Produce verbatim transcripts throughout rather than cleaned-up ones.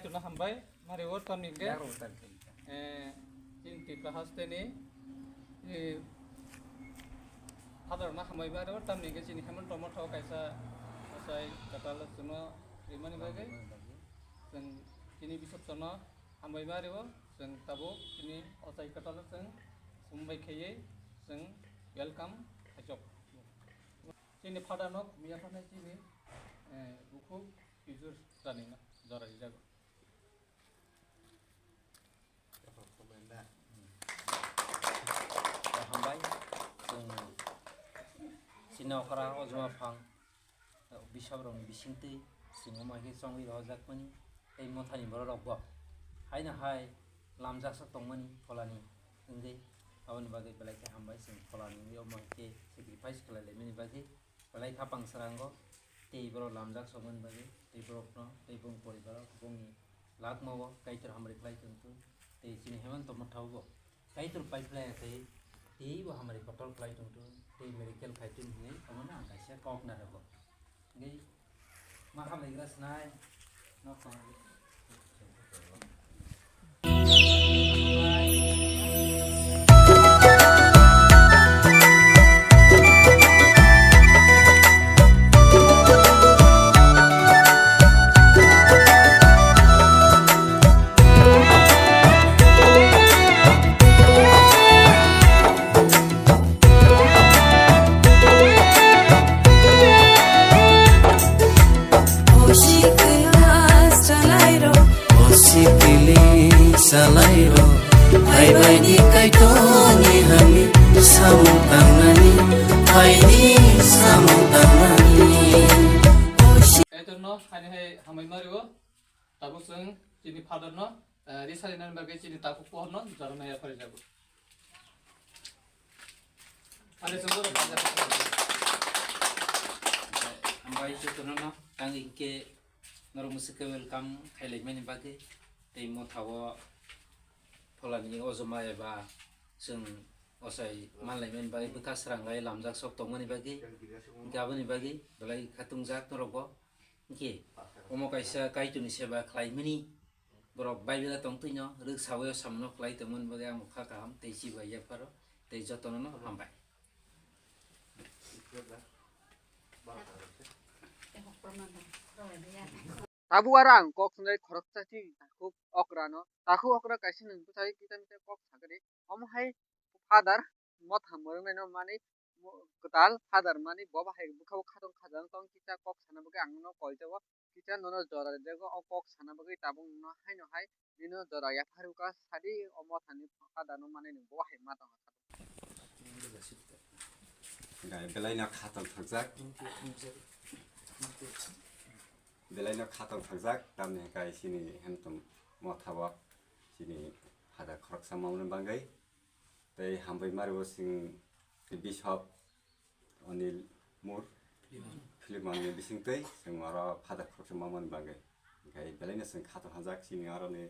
Chwla hambai, mari o tamni hwnkhe, eh, chini Tripura hasteni, eh, hadar na hambai mari o tamni hwnkhe chini Hemant Motha o kaisa ochai kwtal chwngno rimani bagwi chwng chini bisop chwngno hambai mari o chwng tabuk chini ochai kwtal chwng sumbai khaiwi chwng welcome khaijak. Chini phada nok miya thani chini, eh, bukhuk pijur tani na jora rijago. Hambai, chwng chini okra ojma phang, bisap rokni bisingtwi chwng omo hai khe chongwi rohorjakmani, tei mothani borok rok bo haino hai lamjak sok tongmani pholani wngwi, aboni bagwi belai khe hambai chwng pholani wngwi omo hai khe sacrifice khlai laimani bagwi. Belai khapang srango tei borok lamjak sokmani bagwi tei borokno tei bong poribaro bongni lakmao Kaitor hamari khlai tongthun tei chini Hemant Motha bo Kaitor paiphlai khe teibo hamari kotor khlai tongthun tei miracle khaithun hinwi omono ang kaisa kok narwgo. Hingke ma hamlaigra swnai nok tong. Osi kili salairo, hai bai di kaitor ni hami, samung tangnani, hai di samung tangnani. Kaitor no, hani hai hamai mario, tabuk chwng chini father no, eh, risari nani bagwi chini takhuk pohor no, jaro nai yaphari jago. Ani chwng bono kajak. Hambai jotono no, ang hinkhe norok mwswk khe welcome khailai mani bagwi. Tei Motha o pholani ojoma eba chwng ochai manlai mani bagwi bwkha sranglai lamjak sok tongmani bagwi. Hinkhe aboni bagwi belai khatungjak norok bo. Hinkhe omo kaisa Kaitorni seba khlai mani. Borok Bible tong twino rwk sawi o samono khlai tongmani bagwi ang kha kaham tei chibai yapharo tei jotono no hambai. Tabuk aro ang kok sanai khoroksa chini takhuk okrano. Takhuk okra kaisa nwng bwthai kita mita kok sagri. Omo hai father Motha mwrwknaino manwi kwtal father manwi bo bahai bwkhao khatong khajang tong kisa kok sana bagwi ang no koi jago. Kisa nono jora rijak o kok sana bagwi tabuk nono haino hai nino jora yapharwi kha sadi o Mothani father no manwi nwng bo bahai ma tong kha. Belai no khatong thokjak. Belai no khatong thokjak, tamni hwnkhe chini Hemant Motha o chini father khoroksa mamani bagwi. Tei hambai mari bo chwng Bishop Anil Mur Philemon ni bisingtwi chwng oro father khoroksa mamani bagwi. Hwnkhe belai no chwng khatong thokjak chini oro ni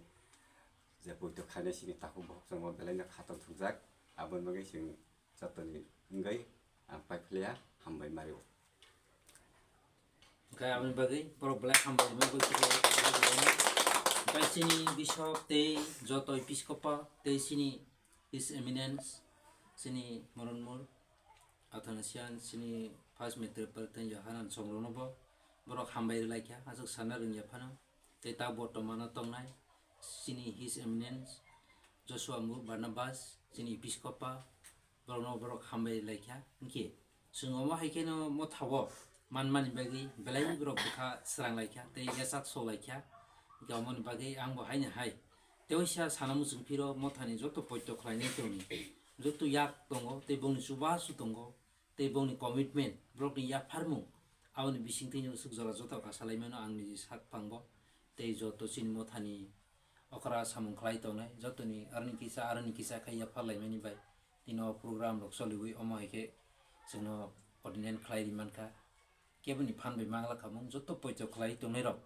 je poito khainai chini takhuk bokhok chwng bo belai no khatong thokjak. Aboni bagwi chwng jotoni wngwi ang paiphlaiya hambai mari o. Hwnkhe aboni bagwi borok belai hambai rwmani bagwi khe bo, hwnkhe chini Bishop tei joto Episkopa tei chini His Eminence chini Moronmur Athanasian chini First Metropolitan Yohanan songrokno bo borok hambai rwlaikha, aswk sana rwngya phano tei ta bortomano tongnai chini His Eminence Joshua Mur Barnabas chini Episkopa borokno borok hambai laikha. Hinkhe chwng omo hai kheno Motha o manmani bagwi belai borok bwkha srang laikha tei yachak sok laikha. Hinkhe omoni bagwi ang bo haino hai teisa sana muchung phiro Mothani joto poito khlainai tongni, joto yak tongo tei bongni chubachu tongo tei bongni commitment borokni yapharmung aboni bisingtwi swk jora joto kha salaimano ang niji sak phango tei joto chini Mothani okra samung khlai tongnai jotoni aroni kisa aroni kisa khai yaphar laimani bai tino program rok choliwi omo hai khe chwngno coordinate khlai ri mankha. Keboni phan bai mangla khamung joto poito khlai tongnai rok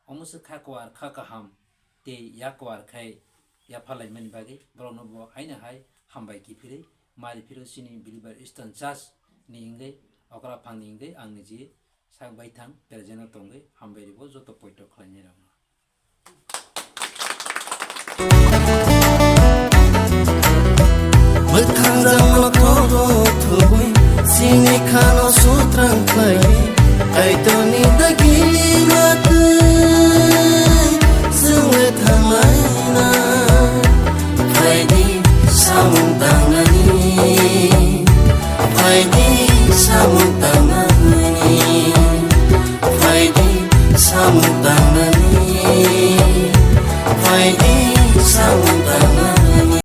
omo se kha kwar kha kaham tei yak kwar khai yaphar laimani bagwi borokno bo haino hai hambai kiphirwi mari phiro chini Believer Eastern Church ni wngwi okra phangni wngwi ang niji sak baithang present o tongwi hambai ribo joto poito khlainai rokno.